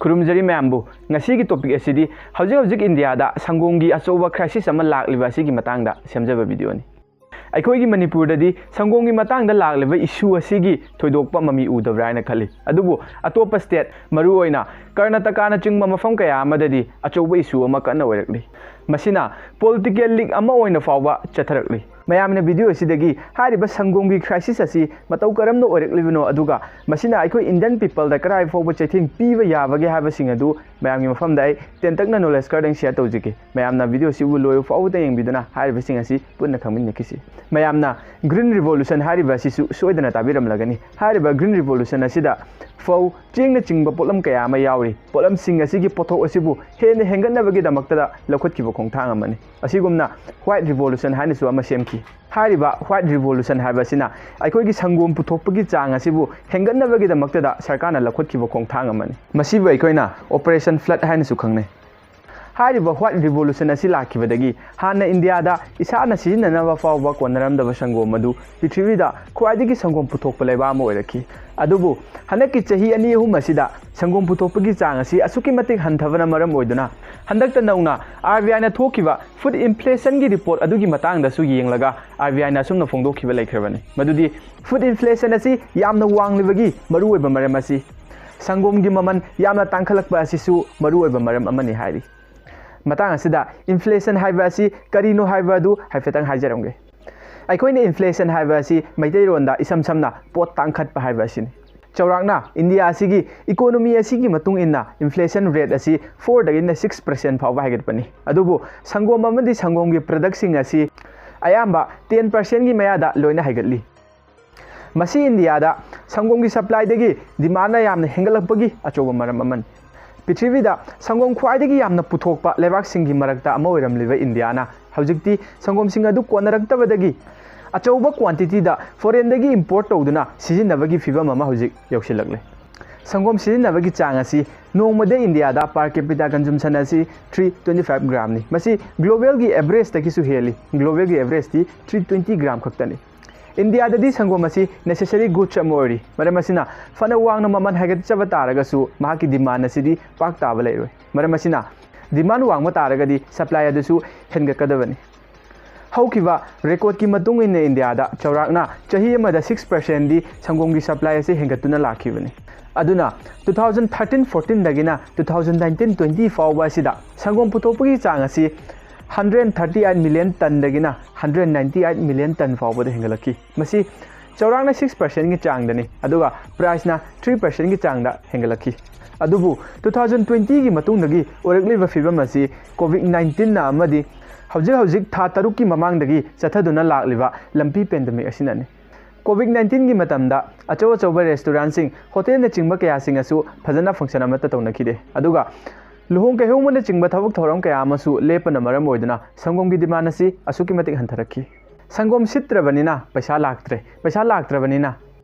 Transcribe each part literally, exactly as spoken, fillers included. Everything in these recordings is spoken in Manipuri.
ꯈꯨꯔꯨꯝꯖꯔꯤ ꯃꯌꯥꯝꯕꯨ꯫ ꯉꯁꯤꯒꯤ topic ꯑꯁꯤꯗꯤ ꯍꯧꯖꯤꯛ ꯍꯧꯖꯤꯛ ꯏꯟꯗꯤꯌꯥꯗ ꯁꯪꯒꯣꯝꯒꯤ ꯑꯆꯧꯕ crisis ꯑꯃ ꯂꯥꯛꯂꯤꯕ ꯑꯁꯤꯒꯤ ꯃꯇꯥꯡꯗ ꯁꯦꯝꯖꯕ videoꯅꯤ꯫ ꯑꯩꯈꯣꯏꯒꯤ ꯃꯅꯤꯄꯨꯔꯗꯗꯤ ꯁꯪꯒꯣꯝꯒꯤ ꯃꯇꯥꯡꯗ ꯂꯥꯛꯂꯤꯕ issue ꯑꯁꯤꯒꯤ ꯊꯣꯏꯗꯣꯛꯄ ꯃꯃꯤ ꯎꯗꯕ꯭ꯔꯥ ꯍꯥꯏꯅ ꯈꯜꯂꯤ꯫ ꯑꯗꯨꯕꯨ ꯑꯇꯣꯞꯄ state, ꯃꯔꯨꯑꯣꯏꯅ ꯀꯔꯅꯥꯇꯀꯥꯅꯆꯤꯡꯕ ꯃꯐꯝ ꯀꯌꯥ ꯑꯃꯗꯗꯤ ꯑꯆꯧꯕ issue ꯑꯃ ꯀꯟꯅ ꯑꯣꯏꯔꯛꯂꯤ꯫ ꯃꯁꯤꯅ political leak ꯑꯃ ꯑꯣꯏꯅ ꯐꯥꯎꯕ ꯆꯠꯊꯔꯛꯂꯤ꯫ ꯃꯌꯥꯝꯅ video ꯑꯁꯤꯗꯒꯤ ꯍꯥꯏꯔꯤꯕ ꯁꯪꯒꯣꯝꯒꯤ crisis ꯑꯁꯤ ꯃꯇꯧ ꯀꯔꯝꯅ ꯑꯣꯏꯔꯛꯂꯤꯕꯅꯣ, ꯑꯗꯨꯒ ꯃꯁꯤꯅ ꯑꯩꯈꯣꯏ Indian peopleꯗ ꯀꯗꯥꯏ ꯐꯥꯎꯕ ꯆꯩꯊꯦꯡ ꯄꯤꯕ ꯌꯥꯕꯒꯦ ꯍꯥꯏꯕꯁꯤꯡ ꯑꯗꯨ ꯃꯌꯥꯝꯒꯤ ꯃꯐꯝꯗ ꯑꯩ ꯇꯦꯟꯇꯛꯅ knowledge ꯈꯔꯗꯪ share ꯇꯧꯖꯒꯦ꯫ ꯃꯌꯥꯝꯅ video ꯑꯁꯤꯕꯨ ꯂꯣꯏꯕ ꯐꯥꯎꯕꯗ ꯌꯦꯡꯕꯤꯗꯨꯅ ꯍꯥꯏꯔꯤꯕꯁꯤꯡ ꯑꯁꯤ ꯄꯨꯟꯅ ꯈꯪꯃꯤꯟꯅꯈꯤꯁꯤ꯫ ꯃꯌꯥꯝꯅ green revolution ꯍꯥꯏꯔꯤꯕ ꯑꯁꯤꯁꯨ ꯁꯣꯏꯗꯅ ꯇꯥꯕꯤꯔꯝꯂꯒꯅꯤ꯫ ꯍꯥꯏꯔꯤꯕ green revolution ꯑꯁꯤꯗ ꯐꯧ, ꯆꯦꯡꯅꯆꯤꯡꯕ ꯄꯣꯠꯂꯝ ꯀꯌꯥ ꯑꯃ ꯌꯥꯎꯔꯤ꯫ ꯄꯣꯠꯂꯝꯁꯤꯡ ꯑꯁꯤꯒꯤ ꯄꯣꯠꯊꯣꯛ ꯑꯁꯤꯕꯨ ꯍꯦꯟꯅ ꯍꯦꯟꯒꯠꯅꯕꯒꯤꯗꯃꯛꯇꯗ ꯂꯧꯈꯠꯈꯤꯕ ꯈꯣꯡꯊꯥꯡ ꯑꯃꯅꯤ꯫ ꯑꯁꯤꯒꯨꯝꯅ white revolution ꯍꯥꯏꯅꯁꯨ ꯑꯃ ꯁꯦꯝꯈꯤ꯫ ꯍꯥꯏꯔꯤꯕ white revolution ꯍꯥꯏꯕ ꯑꯁꯤꯅ ꯑꯩꯈꯣꯏꯒꯤ ꯁꯪꯒꯣꯝ ꯄꯨꯊꯣꯛꯄꯒꯤ ꯆꯥꯡ ꯑꯁꯤꯕꯨ ꯍꯦꯟꯒꯠꯅꯕꯒꯤꯗꯃꯛꯇꯗ ꯁꯔꯀꯥꯔꯅ ꯂꯧꯈꯠꯈꯤꯕ ꯈꯣꯡꯊꯥꯡ ꯑꯃꯅꯤ꯫ ꯃꯁꯤꯕꯨ ꯑꯩꯈꯣꯏꯅ Operation Flood ꯍꯥꯏꯅꯁꯨ ꯈꯪꯅꯩ꯫ ꯍꯥꯏꯔꯤꯕ white revolution ꯑꯁꯤ ꯂꯥꯛꯈꯤꯕꯗꯒꯤ ꯍꯥꯟꯅ ꯏꯟꯗꯤꯌꯥꯗ ꯏꯁꯥꯅ ꯁꯤꯖꯤꯟꯅꯅꯕ ꯐꯥꯎꯕ ꯀꯣꯟꯅꯔꯝꯗꯕ ꯁꯪꯒꯣꯝ ꯑꯗꯨ ꯄ꯭ꯔꯤꯊꯤꯕꯤꯗ ꯈ꯭ꯋꯥꯏꯗꯒꯤ ꯁꯪꯒꯣꯝ ꯄꯨꯊꯣꯛꯄ ꯂꯩꯕꯥꯛ ꯑꯃ ꯑꯣꯏꯔꯛꯈꯤ꯫ ꯑꯗꯨꯕꯨ ꯍꯟꯗꯛꯀꯤ ꯆꯍꯤ ꯑꯅꯤ ꯑꯍꯨꯝ ꯑꯁꯤꯗ ꯁꯪꯒꯣꯝ ꯄꯨꯊꯣꯛꯄꯒꯤ ꯆꯥꯡ ꯑꯁꯤ ꯑꯁꯨꯛꯀꯤ ꯃꯇꯤꯛ ꯍꯟꯊꯕꯅ ꯃꯔꯝ ꯑꯣꯏꯗꯨꯅ ꯍꯟꯗꯛꯇ ꯅꯧꯅ RBIꯅ ꯊꯣꯛꯈꯤꯕ food inflationꯒꯤ report ꯑꯗꯨꯒꯤ ꯃꯇꯥꯡꯗꯁꯨ ꯌꯦꯡꯂꯒ RBIꯅ ꯑꯁꯨꯝꯅ ꯐꯣꯡꯗꯣꯛꯈꯤꯕ ꯂꯩꯈ꯭ꯔꯕꯅꯤ꯫ ꯃꯗꯨꯗꯤ food inflation ꯑꯁꯤ ꯌꯥꯝꯅ ꯋꯥꯡꯂꯤꯕꯒꯤ ꯃꯔꯨꯑꯣꯏꯕ ꯃꯔꯝ ꯑꯁꯤ ꯁꯪꯒꯣꯝꯒꯤ ꯃꯃꯜ ꯌꯥꯝꯅ ꯇꯥꯡꯈꯠꯂꯛꯄ ꯑꯁꯤꯁꯨ ꯃꯔꯨꯑꯣꯏꯕ ꯃꯔꯝ ꯑꯃꯅꯤ ꯍꯥꯏꯔꯤ꯫ ꯃꯇꯥꯡ ꯑꯁꯤꯗ inflation ꯍꯥꯏꯕ ꯑꯁꯤ ꯀꯔꯤꯅꯣ ꯍꯥꯏꯕ ꯑꯗꯨ ꯍꯥꯏꯐꯦꯠꯇꯪ ꯍꯥꯏꯖꯔꯝꯒꯦ꯫ ꯑꯩꯈꯣꯏꯅ inflation ꯍꯥꯏꯕ ꯑꯁꯤ ꯃꯩꯇꯩꯂꯣꯟꯗ ꯏꯁꯝ ꯁꯝꯅ ꯄꯣꯠ ꯇꯥꯡꯈꯠꯄ ꯍꯥꯏꯕ ꯑꯁꯤꯅꯤ꯫ ꯆꯥꯎꯔꯥꯛꯅ ꯏꯟꯗꯤꯌꯥ ꯑꯁꯤꯒꯤ economy ꯑꯁꯤꯒꯤ ꯃꯇꯨꯡ ꯏꯟꯅ inflation rate ꯑꯁꯤ fourꯗꯒꯤꯅ six percent ꯐꯥꯎꯕ ꯍꯥꯏꯒꯠꯄꯅꯤ꯫ ꯑꯗꯨꯕꯨ ꯁꯪꯒꯣꯝ ꯑꯃꯗꯤ ꯁꯪꯒꯣꯝꯒꯤ productꯁꯤꯡ ꯑꯁꯤ ꯑꯌꯥꯝꯕ ten percentꯒꯤ ꯃꯌꯥꯗ ꯂꯣꯏꯅ ꯍꯥꯏꯒꯠꯂꯤ꯫ ꯃꯁꯤ ꯏꯟꯗꯤꯌꯥꯗ ꯁꯪꯒꯣꯝꯒꯤ supplyꯗꯒꯤ demandꯅ ꯌꯥꯝꯅ ꯍꯦꯟꯒꯠꯂꯛꯄꯒꯤ ꯑꯆꯧꯕ ꯃꯔꯝ ꯑꯃꯅꯤ꯫ ꯄ꯭ꯔꯤꯊꯤꯕꯤꯗ ꯁꯪꯒꯣꯝ ꯈ꯭ꯋꯥꯏꯗꯒꯤ ꯌꯥꯝꯅ ꯄꯨꯊꯣꯛꯄ ꯂꯩꯕꯥꯛꯁꯤꯡꯒꯤ ꯃꯔꯛꯇ ꯑꯃ ꯑꯣꯏꯔꯝꯂꯤꯕ ꯏꯟꯗꯤꯌꯥꯅ ꯍꯧꯖꯤꯛꯇꯤ ꯁꯪꯒꯣꯝꯁꯤꯡ ꯑꯗꯨ ꯀꯣꯟꯅꯔꯛꯇꯕꯗꯒꯤ ꯑꯆꯧꯕ quantityꯗ foreignꯗꯒꯤ import ꯇꯧꯗꯨꯅ ꯁꯤꯖꯤꯟꯅꯕꯒꯤ ꯐꯤꯕꯝ ꯑꯃ ꯍꯧꯖꯤꯛ ꯌꯧꯁꯤꯜꯂꯛꯂꯦ꯫ ꯁꯪꯒꯣꯝ ꯁꯤꯖꯤꯟꯅꯕꯒꯤ ꯆꯥꯡ ꯑꯁꯤ ꯅꯣꯡꯃꯗ ꯏꯟꯗꯤꯌꯥꯗ per capita consumption ꯑꯁꯤ three twenty five gramꯅꯤ꯫ ꯃꯁꯤ globalꯒꯤ averageꯇꯒꯤꯁꯨ ꯍꯦꯜꯂꯤ꯫ Globalꯒꯤ averageꯇꯤ three twenty gram ꯈꯛꯇꯅꯤ꯫ ꯏꯟꯗꯤꯌꯥꯗꯗꯤ ꯁꯪꯒꯣꯝ ꯑꯁꯤ necessary goods ꯑꯃ ꯑꯣꯏꯔꯤ꯫ ꯃꯔꯝ ꯑꯁꯤꯅ ꯐꯅ ꯋꯥꯡꯅ ꯃꯃꯜ ꯍꯥꯏꯒꯠꯆꯕ ꯇꯥꯔꯒꯁꯨ ꯃꯍꯥꯛꯀꯤ demand ꯑꯁꯤꯗꯤ ꯄꯥꯛ ꯇꯥꯕ ꯂꯩꯔꯣꯏ꯫ ꯃꯔꯝ ꯑꯁꯤꯅ demand ꯋꯥꯡꯕ ꯇꯥꯔꯒꯗꯤ supply ꯑꯗꯨꯁꯨ ꯍꯦꯟꯒꯠꯀꯗꯕꯅꯤ꯫ ꯍꯧꯈꯤꯕ recordꯀꯤ ꯃꯇꯨꯡ ꯏꯟꯅ ꯏꯟꯗꯤꯌꯥꯗ ꯆꯥꯎꯔꯥꯛꯅ ꯆꯍꯤ ꯑꯃꯗ six percentꯗꯤ ꯁꯪꯒꯣꯝꯒꯤ supply ꯑꯁꯤ ꯍꯦꯟꯒꯠꯇꯨꯅ ꯂꯥꯛꯈꯤꯕꯅꯤ꯫ ꯑꯗꯨꯅ two thousand thirteen fourteenꯗꯒꯤꯅ two thousand nineteen twenty ꯐꯥꯎꯕ ꯑꯁꯤꯗ ꯁꯪꯒꯣꯝ ꯄꯨꯊꯣꯛꯄꯒꯤ ꯆꯥꯡ ꯑꯁꯤ hundred thirty eight million tonꯗꯒꯤꯅ hundred ninety eight million ton ꯐꯥꯎꯕꯗ ꯍꯦꯟꯒꯠꯂꯛꯈꯤ꯫ ꯃꯁꯤ ꯆꯥꯎꯔꯥꯛꯅ six percentꯒꯤ ꯆꯥꯡꯗꯅꯤ, ꯑꯗꯨꯒ priceꯅ three percentꯒꯤ ꯆꯥꯡꯗ ꯍꯦꯟꯒꯠꯂꯛꯈꯤ꯫ ꯑꯗꯨꯕꯨ two thousand twentyꯒꯤ ꯃꯇꯨꯡꯗꯒꯤ ꯑꯣꯏꯔꯛꯂꯤꯕ ꯐꯤꯕꯝ ꯑꯁꯤ COVID nineteenꯅ ꯑꯃꯗꯤ ꯍꯧꯖꯤꯛ ꯍꯧꯖꯤꯛ ꯊꯥ ꯇꯔꯨꯛꯀꯤ ꯃꯃꯥꯡꯗꯒꯤ ꯆꯠꯊꯗꯨꯅ ꯂꯥꯛꯂꯤꯕ ꯂꯝꯄꯤ pandemic ꯑꯁꯤꯅꯅꯤ꯫ COVID nineteenꯒꯤ ꯃꯇꯝꯗ ꯑꯆꯧ ꯑꯆꯧꯕ restaurantꯁꯤꯡ, hotelꯅꯆꯤꯡꯕ ꯀꯌꯥꯁꯤꯡ ꯑꯁꯨ ꯐꯖꯅ function ꯑꯃꯠꯇ ꯇꯧꯅꯈꯤꯗꯦ꯫ ꯑꯗꯨꯒ ꯂꯨꯍꯣꯡ ꯀꯩꯍꯣꯡꯕꯅꯆꯤꯡꯕ ꯊꯕꯛ ꯊꯧꯔꯝ ꯀꯌꯥ ꯑꯃꯁꯨ ꯂꯦꯞꯄꯅ ꯃꯔꯝ ꯑꯣꯏꯗꯨꯅ ꯁꯪꯒꯣꯝꯒꯤ demand ꯑꯁꯤ ꯑꯁꯨꯛꯀꯤ ꯃꯇꯤꯛ ꯍꯟꯊꯔꯛꯈꯤ꯫ ꯁꯪꯒꯣꯝ ꯁꯤꯠꯇ꯭ꯔꯕꯅꯤꯅ ꯄꯩꯁꯥ ꯂꯥꯛꯇ꯭ꯔꯦ, ꯄꯩꯁꯥ ꯂꯥꯛꯇ꯭ꯔꯕꯅꯤꯅ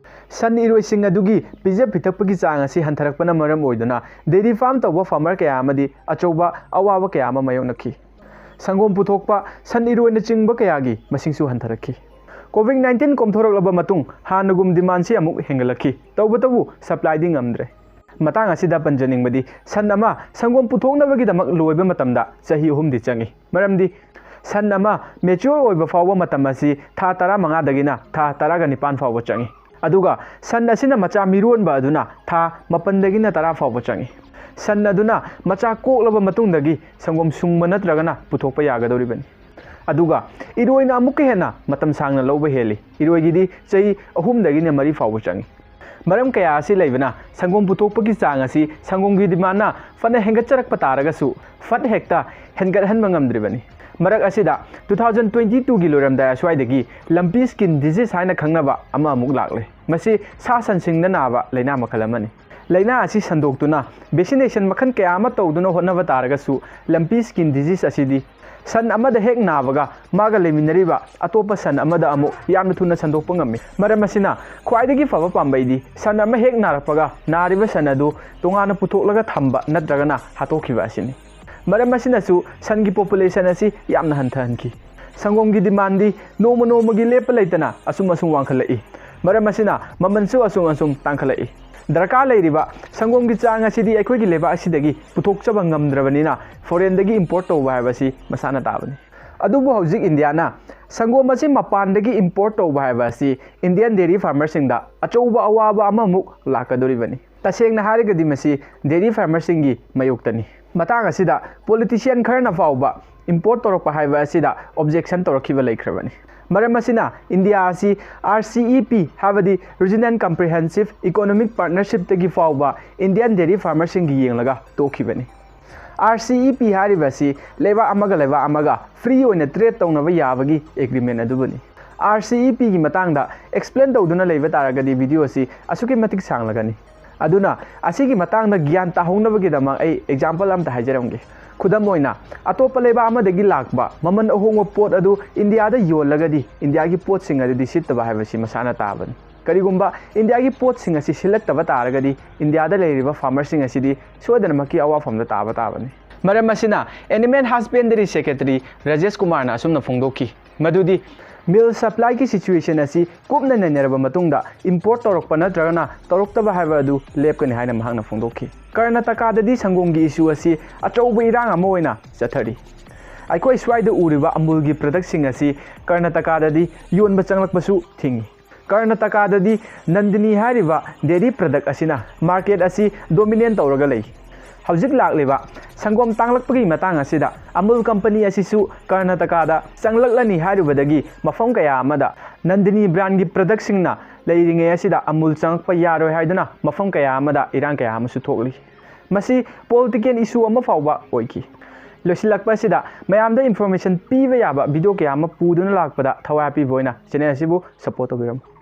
ꯁꯟ ꯏꯔꯣꯏꯁꯤꯡ ꯑꯗꯨꯒꯤ ꯄꯤꯖ ꯄꯤꯊꯛꯄꯒꯤ ꯆꯥꯡ ꯑꯁꯤ ꯍꯟꯊꯔꯛꯄꯅ ꯃꯔꯝ ꯑꯣꯏꯗꯨꯅ dairy farm ꯇꯧꯕ farmer ꯀꯌꯥ ꯑꯃꯗꯤ ꯑꯆꯧꯕ ꯑꯋꯥꯕ ꯀꯌꯥ ꯑꯃ ꯃꯥꯌꯣꯛꯅꯈꯤ꯫ ꯁꯪꯒꯣꯝ ꯄꯨꯊꯣꯛꯄ ꯁꯟ ꯏꯔꯣꯏꯅꯆꯤꯡꯕ ꯀꯌꯥꯒꯤ ꯃꯁꯤꯡꯁꯨ ꯍꯟꯊꯔꯛꯈꯤ꯫ COVID nineteen ꯀꯣꯝꯊꯣꯔꯛꯂꯕ ꯃꯇꯨꯡ ꯍꯥꯟꯅꯒꯨꯝ demandꯁꯤ ꯑꯃꯨꯛ ꯍꯦꯟꯒꯠꯂꯛꯈꯤ꯫ ꯇꯧꯕꯇꯕꯨ supplyꯗꯤ ꯉꯝꯗ꯭ꯔꯦ꯫ ꯃꯇꯥꯡ ꯑꯁꯤꯗ ꯄꯟꯖꯅꯤꯡꯕꯗꯤ ꯁꯟ ꯑꯃ ꯁꯪꯒꯣꯝ ꯄꯨꯊꯣꯛꯅꯕꯒꯤꯗꯃꯛ ꯂꯣꯏꯕ ꯃꯇꯝꯗ ꯆꯍꯤ ꯑꯍꯨꯝꯗꯤ ꯆꯪꯏ꯫ ꯃꯔꯝꯗꯤ ꯁꯟ ꯑꯃ mature ꯑꯣꯏꯕ ꯐꯥꯎꯕ ꯃꯇꯝ ꯑꯁꯤ ꯊꯥ ꯇꯔꯥꯃꯉꯥꯗꯒꯤꯅ ꯊꯥ ꯇꯔꯥꯒ ꯅꯤꯄꯥꯟ ꯐꯥꯎꯕ ꯆꯪꯏ꯫ ꯑꯗꯨꯒ ꯁꯟ ꯑꯁꯤꯅ ꯃꯆꯥ ꯃꯤꯔꯣꯟꯕ ꯑꯗꯨꯅ ꯊꯥ ꯃꯥꯄꯟꯗꯒꯤꯅ ꯇꯔꯥ ꯐꯥꯎꯕ ꯆꯪꯏ꯫ ꯁꯟ ꯑꯗꯨꯅ ꯃꯆꯥ ꯀꯣꯛꯂꯕ ꯃꯇꯨꯡꯗꯒꯤ ꯁꯪꯒꯣꯝ ꯁꯨꯡꯕ ꯅꯠꯇ꯭ꯔꯒꯅ ꯄꯨꯊꯣꯛꯄ ꯌꯥꯒꯗꯧꯔꯤꯕꯅꯤ꯫ ꯑꯗꯨꯒ ꯏꯔꯣꯏꯅ ꯑꯃꯨꯛꯀ ꯍꯦꯟꯅ ꯃꯇꯝ ꯁꯥꯡꯅ ꯂꯧꯕ ꯍꯦꯜꯂꯤ꯫ ꯏꯔꯣꯏꯒꯤꯗꯤ ꯆꯍꯤ ꯑꯍꯨꯝꯗꯒꯤꯅ ꯃꯔꯤ ꯐꯥꯎꯕ ꯆꯪꯏ꯫ ꯃꯔꯝ ꯀꯌꯥ ꯑꯁꯤ ꯂꯩꯕꯅ ꯁꯪꯒꯣꯝ ꯄꯨꯊꯣꯛꯄꯒꯤ ꯆꯥꯡ ꯑꯁꯤ ꯁꯪꯒꯣꯝꯒꯤ demandꯅ ꯐꯅ ꯍꯦꯟꯒꯠꯆꯔꯛꯄ ꯇꯥꯔꯒꯁꯨ ꯐꯠ ꯍꯦꯛꯇ ꯍꯦꯟꯒꯠꯍꯟꯕ ꯉꯝꯗ꯭ꯔꯤꯕꯅꯤ꯫ ꯃꯔꯛ ꯑꯁꯤꯗ two thousand twenty twoꯒꯤ ꯂꯣꯏꯔꯝꯗꯥꯏ ꯑꯁ꯭ꯋꯥꯏꯗꯒꯤ ꯂꯝꯄꯤ skin disease ꯍꯥꯏꯅ ꯈꯪꯅꯕ ꯑꯃ ꯑꯃꯨꯛ ꯂꯥꯛꯂꯦ꯫ ꯃꯁꯤ ꯁꯥ ꯁꯟꯁꯤꯡꯗ ꯅꯥꯕ ꯂꯥꯏꯅꯥ ꯃꯈꯜ ꯑꯃꯅꯤ꯫ ꯂꯥꯏꯅꯥ ꯑꯁꯤ ꯁꯟꯗꯣꯛꯇꯨꯅ vaccination ꯃꯈꯜ ꯀꯌꯥ ꯑꯃ ꯇꯧꯗꯨꯅ ꯍꯣꯠꯅꯕ ꯇꯥꯔꯒꯁꯨ ꯂꯝꯄꯤ skin disease ꯑꯁꯤꯗꯤ ꯁꯟ ꯑꯃꯗ ꯍꯦꯛ ꯅꯥꯕꯒ ꯃꯥꯒ ꯂꯩꯃꯤꯟꯅꯔꯤꯕ ꯑꯇꯣꯞꯄ ꯁꯟ ꯑꯃꯗ ꯑꯃꯨꯛ ꯌꯥꯝꯅ ꯊꯨꯅ ꯁꯟꯗꯣꯛꯄ ꯉꯝꯃꯤ꯫ ꯃꯔꯝ ꯑꯁꯤꯅ ꯈ꯭ꯋꯥꯏꯗꯒꯤ ꯐꯕ ꯄꯥꯝꯕꯩꯗꯤ ꯁꯟ ꯑꯃ ꯍꯦꯛ ꯅꯥꯔꯛꯄꯒ ꯅꯥꯔꯤꯕ ꯁꯟ ꯑꯗꯨ ꯇꯣꯉꯥꯟꯅ ꯄꯨꯊꯣꯛꯂꯒ ꯊꯝꯕ ꯅꯠꯇ꯭ꯔꯒꯅ ꯍꯥꯠꯇꯣꯛꯈꯤꯕ ꯑꯁꯤꯅꯤ꯫ ꯃꯔꯝ ꯑꯁꯤꯅꯁꯨ ꯁꯟꯒꯤ population ꯑꯁꯤ ꯌꯥꯝꯅ ꯍꯟꯊꯍꯟꯈꯤ꯫ ꯁꯪꯒꯣꯝꯒꯤ demandꯗꯤ ꯅꯣꯡꯃ ꯅꯣꯡꯃꯒꯤ ꯂꯦꯞꯄ ꯂꯩꯇꯅ ꯑꯁꯨꯝ ꯑꯁꯨꯝ ꯋꯥꯡꯈꯠꯂꯛꯏ꯫ ꯃꯔꯝ ꯑꯁꯤꯅ ꯃꯃꯜꯁꯨ ꯑꯁꯨꯝ ꯑꯁꯨꯝ ꯇꯥꯡꯈꯠꯂꯛꯏ꯫ ꯗꯔꯀꯥꯔ ꯂꯩꯔꯤꯕ ꯁꯪꯒꯣꯝꯒꯤ ꯆꯥꯡ ꯑꯁꯤꯗꯤ ꯑꯩꯈꯣꯏꯒꯤ ꯂꯩꯕꯥꯛ ꯑꯁꯤꯗꯒꯤ ꯄꯨꯊꯣꯛꯆꯕ ꯉꯝꯗ꯭ꯔꯕꯅꯤꯅ foreignꯗꯒꯤ import ꯇꯧꯕ ꯍꯥꯏꯕꯁꯤ ꯃꯁꯥꯅ ꯇꯥꯕꯅꯤ꯫ ꯑꯗꯨꯕꯨ ꯍꯧꯖꯤꯛ ꯏꯟꯗꯤꯌꯥꯅ ꯁꯪꯒꯣꯝ ꯑꯁꯤ ꯃꯄꯥꯟꯗꯒꯤ import ꯇꯧꯕ ꯍꯥꯏꯕ ꯑꯁꯤ Indian dairy farmerꯁꯤꯡꯗ ꯑꯆꯧꯕ ꯑꯋꯥꯕ ꯑꯃꯃꯨꯛ ꯂꯥꯛꯀꯗꯧꯔꯤꯕꯅꯤ꯫ ꯇꯁꯦꯡꯅ ꯍꯥꯏꯔꯒꯗꯤ ꯃꯁꯤ dairy farmerꯁꯤꯡꯒꯤ ꯃꯥꯌꯣꯛꯇꯅꯤ꯫ ꯃꯇꯥꯡ ꯑꯁꯤꯗ politician ꯈꯔꯅ ꯐꯥꯎꯕ import ꯇꯧꯔꯛꯄ ꯍꯥꯏꯕ ꯑꯁꯤꯗ objection ꯇꯧꯔꯛꯈꯤꯕ ꯂꯩꯈ꯭ꯔꯕꯅꯤ꯫ ꯃꯔꯝ ꯑꯁꯤꯅ ꯏꯟꯗꯤꯌꯥ ꯑꯁꯤ RCEP ꯍꯥꯏꯕꯗꯤ Regional Comprehensive Economic Partnershipꯇꯒꯤ ꯐꯥꯎꯕ Indian dairy farmerꯁꯤꯡꯒꯤ ꯌꯦꯡꯂꯒ ꯇꯣꯛꯈꯤꯕꯅꯤ꯫ RCEP ꯍꯥꯏꯔꯤꯕ ꯑꯁꯤ ꯂꯩꯕꯥꯛ ꯑꯃꯒ ꯂꯩꯕꯥꯛ ꯑꯃꯒ free ꯑꯣꯏꯅ trade ꯇꯧꯅꯕ ꯌꯥꯕꯒꯤ agreement ꯑꯗꯨꯕꯨꯅꯤ꯫ RCEPꯒꯤ ꯃꯇꯥꯡꯗ explain ꯇꯧꯗꯨꯅ ꯂꯩꯕ ꯇꯥꯔꯒꯗꯤ video ꯑꯁꯤ ꯑꯁꯨꯛꯀꯤ ꯃꯇꯤꯛ ꯁꯥꯡꯂꯒꯅꯤ꯫ ꯑꯗꯨꯅ ꯑꯁꯤꯒꯤ ꯃꯇꯥꯡꯗ ꯒ꯭ꯌꯥꯟ ꯇꯥꯍꯧꯅꯕꯒꯤꯗꯃꯛ ꯑꯩ example ꯑꯃꯇ ꯍꯥꯏꯖꯔꯝꯒꯦ꯫ ꯈꯨꯗꯝ ꯑꯣꯏꯅ, ꯑꯇꯣꯞꯄ ꯂꯩꯕꯥꯛ ꯑꯃꯗꯒꯤ ꯂꯥꯛꯄ ꯃꯃꯜ ꯑꯍꯣꯡꯕ ꯄꯣꯠ ꯑꯗꯨ ꯏꯟꯗꯤꯌꯥꯗ ꯌꯣꯜꯂꯒꯗꯤ ꯏꯟꯗꯤꯌꯥꯒꯤ ꯄꯣꯠꯁꯤꯡ ꯑꯗꯨꯗꯤ ꯁꯤꯠꯇꯕ ꯍꯥꯏꯕꯁꯤ ꯃꯁꯥꯅ ꯇꯥꯕꯅꯤ꯫ ꯀꯔꯤꯒꯨꯝꯕ ꯏꯟꯗꯤꯌꯥꯒꯤ ꯄꯣꯠꯁꯤꯡ ꯑꯁꯤ ꯁꯤꯠꯂꯛꯇꯕ ꯇꯥꯔꯒꯗꯤ ꯏꯟꯗꯤꯌꯥꯗ ꯂꯩꯔꯤꯕ farmerꯁꯤꯡ ꯑꯁꯤꯗꯤ ꯁꯣꯏꯗꯅꯃꯛꯀꯤ ꯑꯋꯥꯐꯝꯗ ꯇꯥꯕ ꯇꯥꯕꯅꯤ꯫ ꯃꯔꯝ ꯑꯁꯤꯅ Animal Husbandry Secretary ꯔꯥꯖꯦꯁ ꯀꯨꯃꯥꯔꯅ ꯑꯁꯨꯝꯅ ꯐꯣꯡꯗꯣꯛꯈꯤ ꯃꯗꯨꯗꯤ milk supplyꯒꯤ situation ꯑꯁꯤ ꯀꯨꯞꯅ ꯅꯩꯅꯔꯕ ꯃꯇꯨꯡꯗ import ꯇꯧꯔꯛꯄ ꯅꯠꯇ꯭ꯔꯒꯅ ꯇꯧꯔꯛꯇꯕ ꯍꯥꯏꯕ ꯑꯗꯨ ꯂꯦꯞꯀꯅꯤ ꯍꯥꯏꯅ ꯃꯍꯥꯛꯅ ꯐꯣꯡꯗꯣꯛꯈꯤ꯫ ꯀꯔꯅꯥꯇꯀꯥꯗꯗꯤ ꯁꯪꯒꯣꯝꯒꯤ issue ꯑꯁꯤ ꯑꯆꯧꯕ ꯏꯔꯥꯡ ꯑꯃ ꯑꯣꯏꯅ ꯆꯠꯊꯔꯤ꯫ ꯑꯩꯈꯣꯏ ꯁ꯭ꯋꯥꯏꯗ ꯎꯔꯤꯕ ꯑꯃꯨꯜꯒꯤ productꯁꯤꯡ ꯑꯁꯤ ꯀꯔꯅꯥꯇꯀꯥꯗꯗꯤ ꯌꯣꯟꯕ ꯆꯪꯂꯛꯄꯁꯨ ꯊꯤꯡꯏ꯫ ꯀꯔꯅꯥꯇꯀꯥꯗꯗꯤ ꯅꯟꯗꯤꯅꯤ ꯍꯥꯏꯔꯤꯕ dairy product ꯑꯁꯤꯅ market ꯑꯁꯤ dominate ꯇꯧꯔꯒ ꯂꯩ꯫ ꯍꯧꯖꯤꯛ ꯂꯥꯛꯂꯤꯕ ꯁꯪꯒꯣꯝ ꯇꯥꯡꯂꯛꯄꯒꯤ ꯃꯇꯥꯡ ꯑꯁꯤꯗ ꯑꯃꯨꯜ company ꯑꯁꯤꯁꯨ ꯀꯔꯅꯥꯇꯀꯥꯗ ꯆꯪꯂꯛꯂꯅꯤ ꯍꯥꯏꯔꯨꯕꯗꯒꯤ ꯃꯐꯝ ꯀꯌꯥ ꯑꯃꯗ ꯅꯟꯗꯤꯅꯤ brandꯒꯤ productꯁꯤꯡꯅ ꯂꯩꯔꯤꯉꯩ ꯑꯁꯤꯗ ꯑꯃꯨꯜ ꯆꯪꯂꯛꯄ ꯌꯥꯔꯣꯏ ꯍꯥꯏꯗꯨꯅ ꯃꯐꯝ ꯀꯌꯥ ꯑꯃꯗ ꯏꯔꯥꯡ ꯀꯌꯥ ꯑꯃꯁꯨ ꯊꯣꯛꯂꯤ꯫ ꯃꯁꯤ political issue ꯑꯃ ꯐꯥꯎꯕ ꯑꯣꯏꯈꯤ꯫ ꯂꯣꯏꯁꯤꯜꯂꯛꯄ ꯑꯁꯤꯗ ꯃꯌꯥꯝꯗ information ꯄꯤꯕ ꯌꯥꯕ video ꯀꯌꯥ ꯑꯃ ꯄꯨꯗꯨꯅ ꯂꯥꯛꯄꯗ ꯊꯋꯥꯏ ꯍꯥꯞꯄꯤꯕ ꯑꯣꯏꯅ channel ꯑꯁꯤꯕꯨ support ꯇꯧꯕꯤꯔꯝꯃꯨ꯫